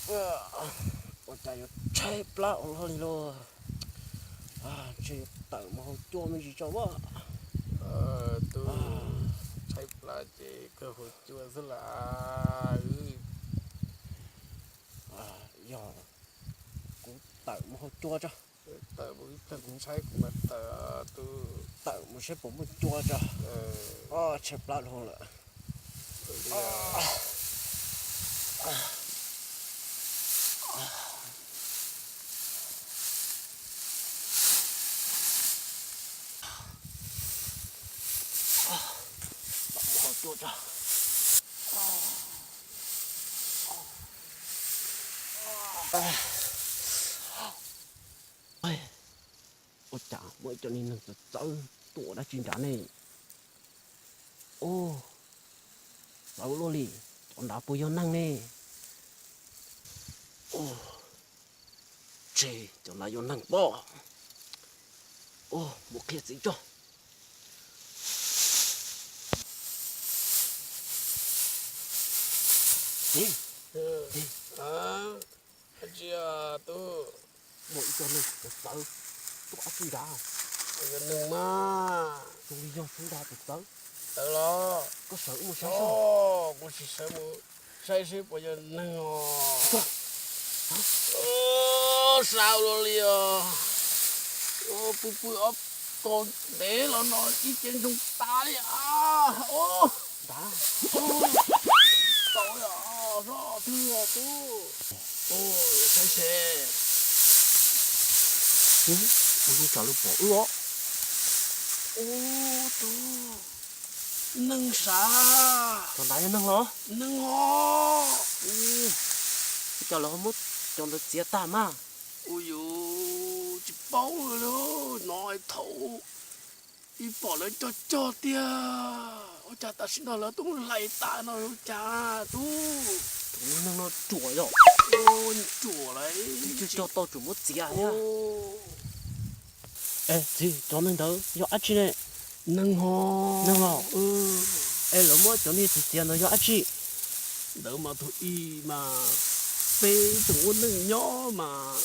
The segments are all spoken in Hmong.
Ua cas yuav tshaib plab ua luaj li lauj. Ntshe yuav tawm mus haus cua me ntsis tso as. Tus tshaib plab ces kawg haus cua xwb las. Yog kuv tawm mus haus cua tso. Tawm mus ib pliag kuv tshaib kuv mam tawm tus. Tawm mus saib puas muaj cua tso. Tshaib plab dhau lawm. Tawm mus haus cua tso. Ua cas muaj ib co niag neeg txawv txawv tuaj dab tsi nrad ne? Ua, txawv luaj li, cov nrad puas yog neeg ne? Ua, ntshe cov nrad yog neeg pob. Ua, mus qhia txiv tso. Txiv, txiv. Dab tsi tub? Muaj ib co neeg txawv txawv tuaj dab tsi nrad? Puas yog neeg mas? Zoo li yog xwb ntag, txawv txawv. Txawv los? Koj sawv wb mus saib seb. Kuv sim sawv mus saib seb puas yog neeg os. Sab luaj li os. Pw pw ob tog ntev los no ib ce ntsoog tas li as. Tau os, sab twg tub? Saib seb. Ua, tsam lub pom wb os. Ua, tub, neeg sav. Cov nrad yog neeg los? Neeg os. Ua cas lawv ho muab cov ntawd txiav tag mas? Ua yus tsis paub li, no thaum ib pom lawv cog cog tiag, ua cas tam sim no lawv tuaj mus hlais tas no ua cas tub? Tus neeg no ruam yom. Ruam lawm. Cog tau tsuas muab txiav thiab. Es txiv, cov neeg ntawd yog dab tsi ne? Neeg ho. Neeg los? Es lawv muab cov niag txiav txiav ntawd yog dab tsi? Ntawd mas tus ib mas peb tseem ua neej nyob mas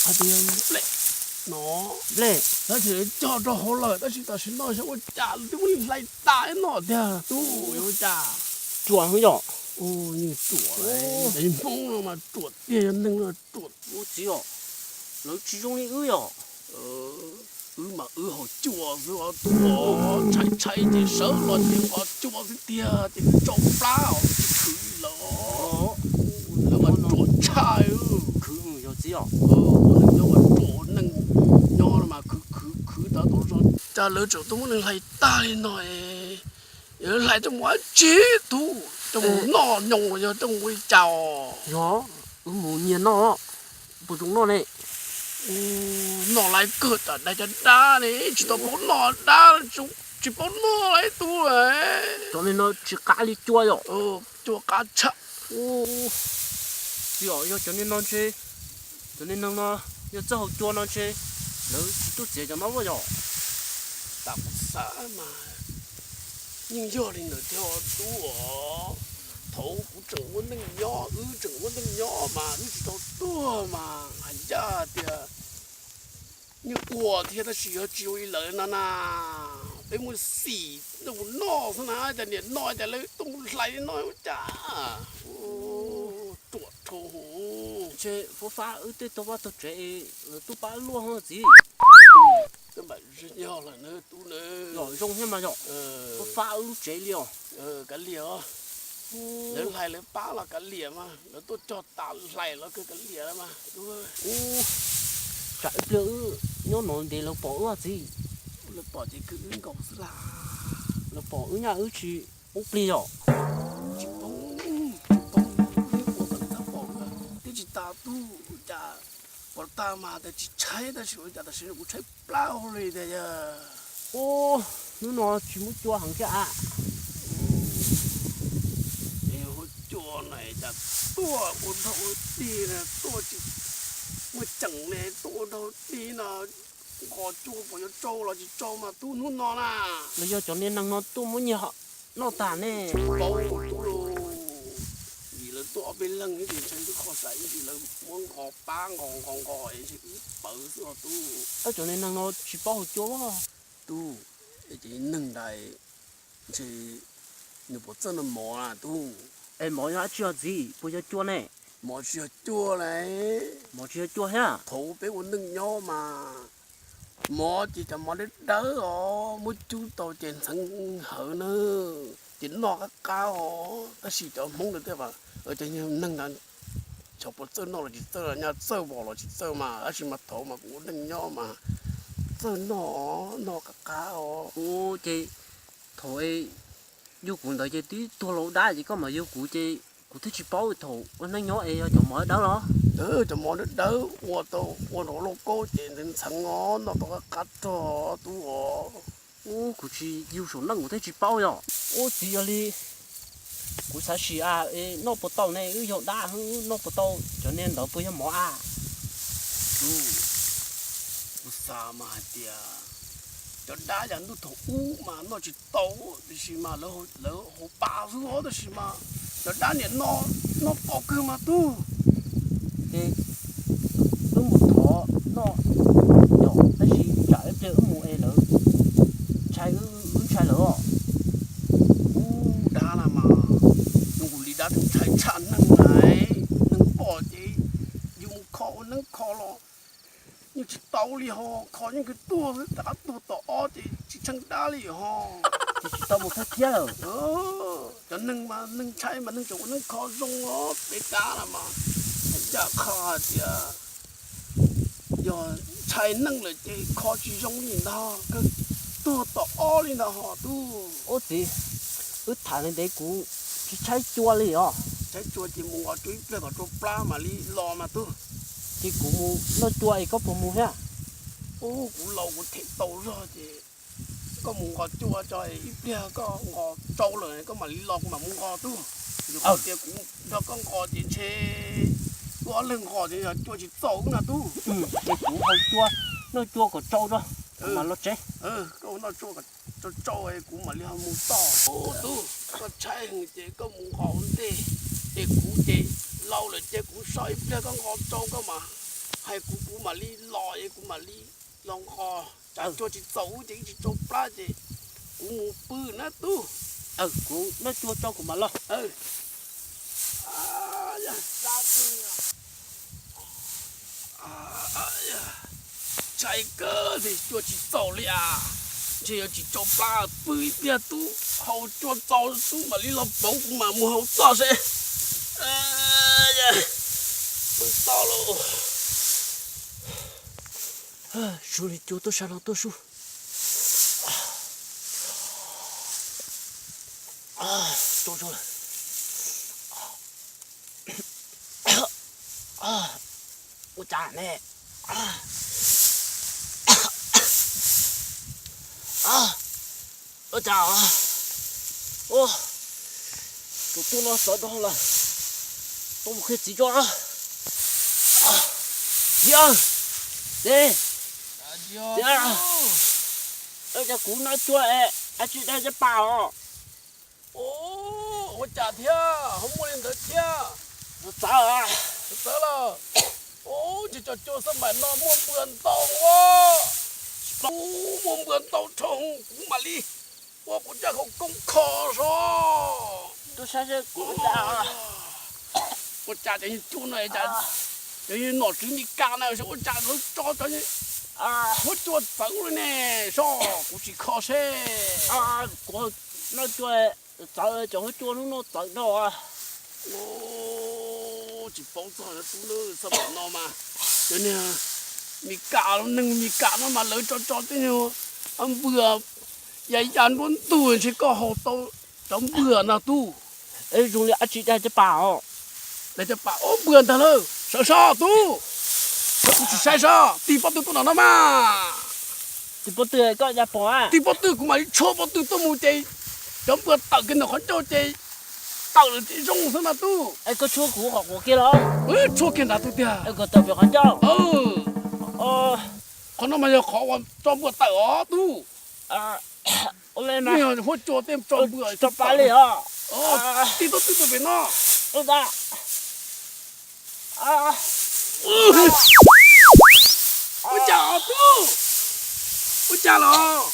hais tias nplej no, nplej, tab sis cog rau hauv lawm tab sis tam sim no xyov ua cas twb muab hlais tas no tiag tub, ua cas. Ruam heev yom. Ruam, Hmoob no mas ruam tiag, yog neeg no ruam. Ua txiv os, lawv tsis zoo li wb yom. Wb mas wb haus cua xwb os tub, tshaib tshaib ces sawv los ces haus cua xwb tiag ces tsau plab os, tsis khwv li lawm. Lawv mas ruam tshaj. Khwv yog txiv os. Nyob mas ruam, neeg nyob no mas khwv khwv khwv tas tau zog. Cas lawv tseem tuaj muab neeg hlais tag li no es, hlais coj mus ua dab tsi tub? Coj mus noj nyoos los yog coj mus ua li cas os? Yog wb mus nyiag noj, puas zoo noj ne? Noj lawm kawg tas dab cov dab ne, tsis tau paub noj dab, tsis paub noj li tub. Cov neeg no tsis qab li cua yom? Cua qab tshaj. Txiv os, yog cov neeg no ntshe, cov neeg no yog txawj haus cua no ntshe lawv tsis tuaj txiav cov no luaj yom? Tam kuv xav mas yeej yog li ntawd thiab tub os. Thaum kuv tseem ua neej nyob, wb tseem ua neej nyob mas wb tsis tau tuag mas hais ncaj tias yeej ua thiab tab sis yog tsis ua li lawv no na. Peb muaj xim noj xwb na, cas niam no cas lawv tuaj mus hlais li no ua cas. Ruam dhau hwv. Ntshe fab fab wb tej tog vaj tog tsev lawv tuaj pab luaj txiv. Twb mam yog lawm na tub na. Yog zoo thiab mas yom. Fab fab wb lub tsev li os. Kav liam os. Lawv hlais lawv pab los kav liam mas, lawv tuaj cog tas hlais los kawg kav liam mas. Tsam ib pliag wb nyob no ntev lawv pom wb txiv. Lawv pom ces khwv wb nkaus xwb las. Lawv pom wb nyaj wb tsis poob plig yom. Tsis poob, tsis poob, ua tau li tab pom, twb tsis tas tub cas. Pom tag mas tias tsis tshaib tab sis ua cas tam sim no kuv tshaib plab ua li tiag yog. Ub, hnub no tsis muaj cua heev thiab a. Es hu cua na cas tuaj ua dog ua dig na, tuaj tsis muaj ceem ne, tuaj ua dog ua dig no, nqos cua puas yuav tsau los tsis tsau mas tub hnub no na. Los yog cov niag neeg no tuaj muab nyiag noj tag ne. Tsis paub tub lauj, vim lawv tuaj Ob peb leeg ces ntshe twb kho xav ib ntsis lawv muab nqos pab nqos nqos nqos es ntshe wb pawv xwb os tub. Cov neeg no tsis paub haus cua. Tub, ces neeg ntawd ntshe nws puas txawj noj mov na tub. Es mov yog dab tsi os txiv, puas yog cua ne? Mov tsis yog cua lauj. Mov tsis yog cua thiab? Thaum peb ua neej nyob mas mov ces cov mov dawb dawb os, muab cub tau ces ntxheev hawv na, ces noj qab qab os. Tab sis cov Hmoob ntawd tej, cov neeg ntawd xyov puas txawj noj los tsis txawj, nyaj txawj vom los tsis txawj mas, tab sis mas thaum mas kuv ua neej nyob mas txawj noj, noj qab qab os. Ub, ces thaum yug kuv ntawd ces twb tuag laus dab ces koj mam yug kuv ces kuv thiaj tsis paub thaum ua neej nyob es yog cov mov dawb los. Cov mov dawb dawb ua tau ua nrov lauj kaub ces ntxheev ntxheev os, noj tau qab qab rog tub os. Ub, kuv tsis yug saum neej kuv thiaj tsis paub yom. Ub txiv, yog li kuv xav sim a, noj puas tau ne, wb yog dab wb noj puas tau, cov niag ntawd puas yog mov a? Kuv xav mas hais tias cov dab yav ntuj thaum ub mas noj tsis tau, tiam sis mas lawv haus pa xwb os, tab sis mas cov dab niam no noj tau kawg mas tub. Ces wb mus thov noj yom, tab sis tsam ib pliag wb mus es lawv ntshai, wb ntshai lawv os. Ub, dab na mas zoo nkaus li dab ntshai tshaj neeg na. Neeg pom ces yus mus kho ua neeb kho los yeej tsis tau li ho, kho yeej kawg tuag xwb, rov qab tuag tom ob ces tsis tsheej dab li ho. Ces tsis tau mus thawj thiab lawm. Cov neeg mas neeg ntshai mas neeg tseem ua neeb kho zoo os, peb dab na mas hais ncaj qha hais tias yog ntshai neej lawm ces kho tsis zoo li ntag, kawg tuag tom ob li ntag ho tub. Ub txiv, wb tham li ntev kuv tsis tshaib cua li os. Tshaib cua ces mus nqos cua ib pliag kom tsau plab mam li los mas tub. Ces kuv mus noj cua es koj puas mus thiab? Ub, kuv laus kuv them tau zog ces koj mus nqos cua tso, ib pliag koj nqos tsau lawm koj mam li los kuv mam mus nqos tub. Yog hais tias kuv nrog koj nqos ces ntshe wb ob leeg nqos ces yog cua tsis txaus na tub. Ces kuv haus cua, noj cua kom tsau tso, kuv mam los tsev. Koj noj cua kom tsau tsau kuv mam li ho mus tod. Ub tub, koj tshaib heev ces koj mus nqos ua ntej, es kuv ces laus lawm ces kuv so ib pliag koj nqos tsau koj mam hais kuv, kuv mam li los es kuv mam li los nqos. Tsam cua tsis txaus ces ib tsis tsau plab ces kuv mus pw na tub. Kuv noj cua tsau kuv mam los. Tshaib kawg li, cua tsis txaus li as. Ntshe yuav tsis tsau plab, pw ib pliag tub haus cua txaus tub mam li los pauv kuv mam mus haus txoj seb. Pw tau lauj. Su li cua tuaj sab no tuaj sub. Ua cas ne? Ua cas? Tus tub no txawv dhau lawm. Tuaj mus qhia txiv tso. Txiv, txiv, ua cas kuv noj cua es ab tsi dag caj pas os? Ua cas thiab ho muaj li ntawd thiab? Txawv, txawv los. Ub, ntshe cov cua xab maim no muaj npua ntau ua. Ub, muaj npua ntau dhau, kuv mam li ua kuv caj hauv koob kho so. Ua cas cov cua no, cov nom tswv Mes Kas na ua cas lawv tso cov huab cua txawv li ne? So kuv sim kho seb. Kuv noj cua txawv, cov huab cua hnub no txawv dhau. Tsis paub txog tub lawm, xab maim no mas cov niag Mes Kas, neeg Mes Kas no mas lawv tso tso tej nyuag npua ya ya nruab ntug, ntshe koj haus tau cov npua no tub. Zoo li ab tsi dag caj pas os. Dag caj pas, ub, npua ntag lawm, sawv so tub. Kuv tsis saib so, tig pob tw tuaj no no mas. Tig pob tw koj ya pom, tig pob tw kuv mam li tshuab pob tw tuaj mus ces cov npua tawm kiag ntawm qhov ncauj ces tawm lawm ces zoo xwb mas tub. Es koj tshuab kuv qhov quav kiag los? Tshuab kiag nrad tub tiag. Es koj tawm pem qhov ncauj. Qhov no mas yog qhov uas tso npua tawm os tub. Ua li mas huab cua tej tso npua tso pa li os. Tig pob tw tuaj pem no. Ua cas os tub? Ua cas los?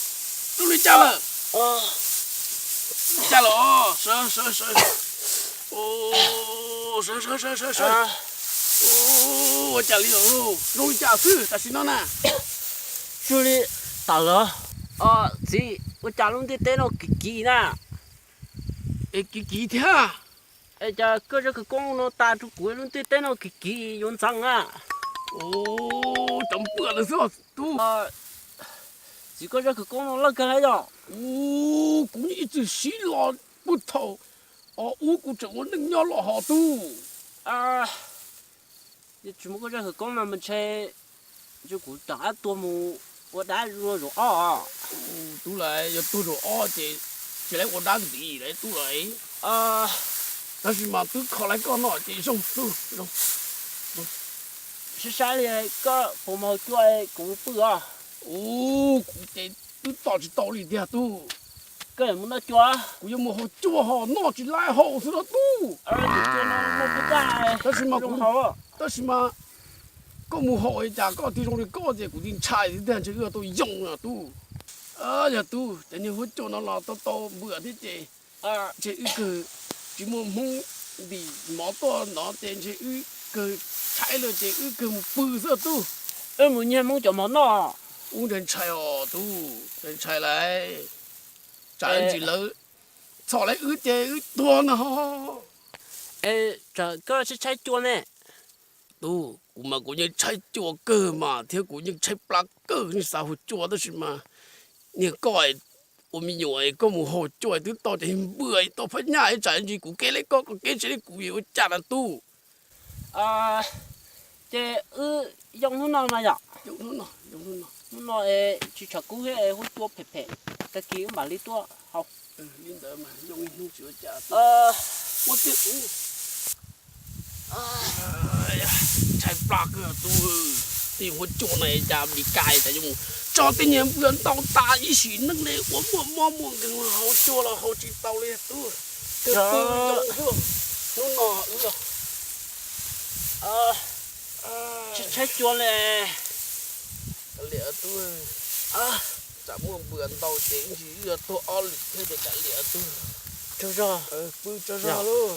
Tub li cas lawm? Cas los? Sawv, sawv, sawv. Sawv, sawv, sawv, sawv, sawv. Ua cas li los? Zoo li cas xwb tam sim no na? Zoo li tawm los. Txiv, ua cas lub ntiaj teb no kiv kiv na? Es kiv kiv thiab. Es cas koj zaj khawv koob no tas rau kuv, lub ntiaj teb no kiv kiv yuav ntxeev na. Cov npua lawm xwb tub. Txiv, koj zaj khawv koob no loj kawg li yom. Kuv ib txwm siv los puag thaum ub kuv tseem ua neej nyob los hos tub. Yog tsis muaj koj zaj khawv koob no mas ntshe kuv rov qab tuag mus ua dab zuag zaum ob. Tub lawm, yog tuag zaum ob ces tsis lawv ua dab ntxiv lawm tub lawm. Tab sis mas twb kho lawv koj no ces zoo tub, zoo. Saib saib li koj puas mus haus cua kuv pw os. Ub, kuv ces twb tos tsis tau li tiag tub. Koj yuav mus noj cua? Kuv yuav mus haus cua hos noj tsis lawv haus xwb no tub. Tab sis mas, tab sis mas koj mus haus cas koj tig zoo li koj ces kuv tig ntshai tiag, ntshe wb tau yoo tub. Yog tub, cov niag huab cua no los tau tau npua thiab ces ntshe wb kawg tsis muaj hmoob ntim mov tuaj no ces ntshe wb kawg tshaib lawm ces wb kawg mus pw xwb tub. Wb mus nyiag hmoob cov mov noj. Ub, ntshai ntshai os tub, ntshai ntshai lawm. Tsam ntsis lawv txhom lawv wb ces wb tuag no. Es tsam koj tshaib tshaib cua ne? Tub, kuv mas kuv yeej tshaib cua kawg mas thiab kuv yeej tshaib plab kawg, yeej xav haus cua tab sis mas niag koj ua me nyuam koj mus haus cua twb tau cov npua tau phab nyaj, tsam ntsis kuv kev li koj, koj kev ntshe li kuv yuav ua cas na tub. Ces wb yoo hnub no mas yom. Hnub no tsis tshav kub thiab, huab cua phem phem, tag kis wb mam li tuaj haus. Li ntawd mas yoo ib hnub tsis ua cas. Ua tiag, tshaib plab kawg tub. Tej huab cua no cas Amelikas cas yuav mus tso tej niag npua ntau tas ib sim neej li, ua muaj mob muaj nkeeg haus cua los haus tsis tau li tub. Hnub no wb tshaib cua li. Kav liam tub, tsam muaj npua ntau ces ntsis wb yuav tuag ob lwm thiab ces kav liam tub. Tsaug zog. Pw tsaug zog lauj.